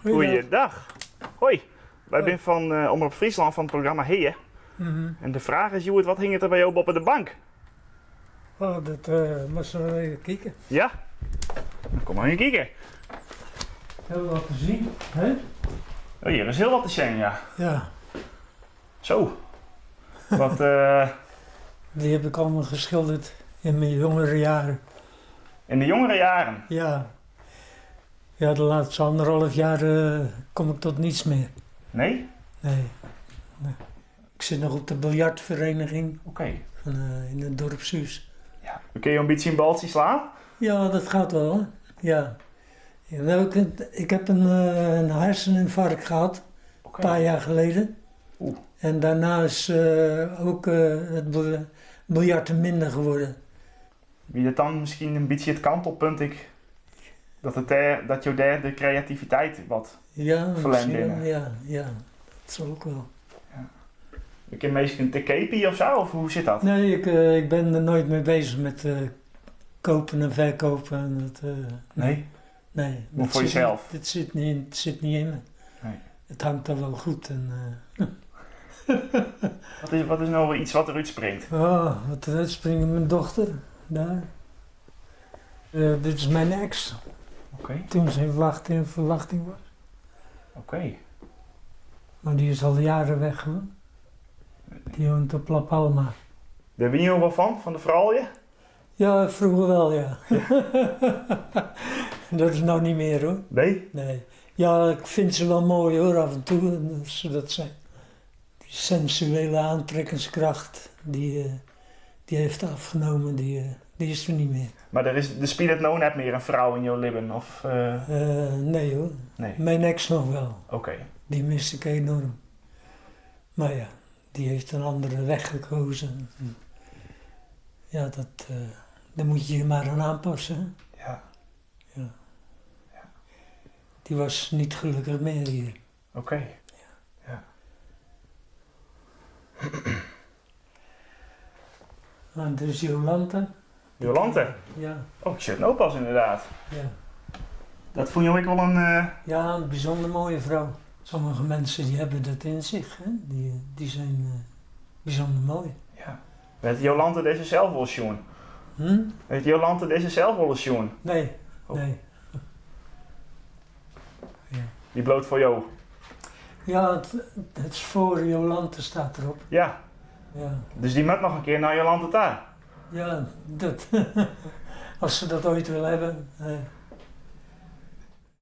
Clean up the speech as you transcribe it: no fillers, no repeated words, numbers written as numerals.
Goeiedag. Hoi, wy binne fan Omrop Fryslân fan it programma Hea. En de fraach is hjoed, wat hinget der by jo boppe de bank? Oh, dat moatst noch even kike. Ja? Dan kom mar even kike. Heel wat te zien, hè? Oh, hjir is hiel wat te sjen, ja. Ja. Zo. Wat, Die heb ik allemaal geschilderd in mijn jongere jaren. In de jongere jaren? Ja. Ja, de laatste anderhalf jaar kom ik tot niets meer. Nee? Nee. Nee. Ik zit nog op de biljartvereniging. Oké. Van, in het dorpshuis. Ja. Kun je een beetje een baltje slaan? Ja, dat gaat wel. Hè? Ja. Ja, nou, ik heb een herseninfarct gehad, een paar jaar geleden. Oeh. En daarna is ook het biljarten minder geworden. Wie dat dan misschien een beetje het kantelpunt ik, dat, het daar, dat jou daar de creativiteit wat Ja, verlend misschien binnen? wel, ja, ja, dat zal ook wel. Ja. Ik heb meestal een tekepie of zo, of hoe zit dat? Nee, ik ben er nooit mee bezig met kopen en verkopen. En dat, Nee? Nee. Maar Dat voor zit jezelf? niet, het zit niet in me. Nee. Het hangt dan wel goed. En, Wat is nou iets wat eruit springt? Oh, wat eruit springt, mijn dochter. Daar. Dit is mijn ex. Oké. Toen ze in verwachting was. Oké. Maar die is al jaren weg, hoor. Die woont op La Palma. Daar ben je wel van, van de vrouwen? Ja, vroeger wel, ja. Dat is nou niet meer, hoor. Nee? Nee. Ja, ik vind ze wel mooi, hoor, af en toe. En dat ze dat zijn. Die sensuele aantrekkingskracht, die heeft afgenomen, die is er niet meer. Maar er speelt nou net meer een vrouw in jouw leven, of? Nee, hoor. Nee. Mijn ex nog wel. Oké. Die mis ik enorm. Maar ja, die heeft een andere weg gekozen. Ja, daar moet je je maar aan aanpassen, hè? Ja. Ja. Die was niet gelukkig meer hier. Oké. Ja. Ja. Nou, dit is Jolante. Jolante? Ja. Oh, ik zit nou pas inderdaad. Ja. Dat vond je ook wel een, Ja, een bijzonder mooie vrouw. Sommige mensen die hebben dat in zich, hè? Die zijn bijzonder mooi. Ja. Weet Jolante deze zelf wel eens, jongen? Weet Jolante deze zelf wel eens, jongen? Nee, Oh. nee. Ja. Die bloot voor jou? Ja, het is voor Jolante staat erop. Ja. Ja. Dus die moet nog een keer naar Jolante daar? Ja, als ze dat ooit wil hebben.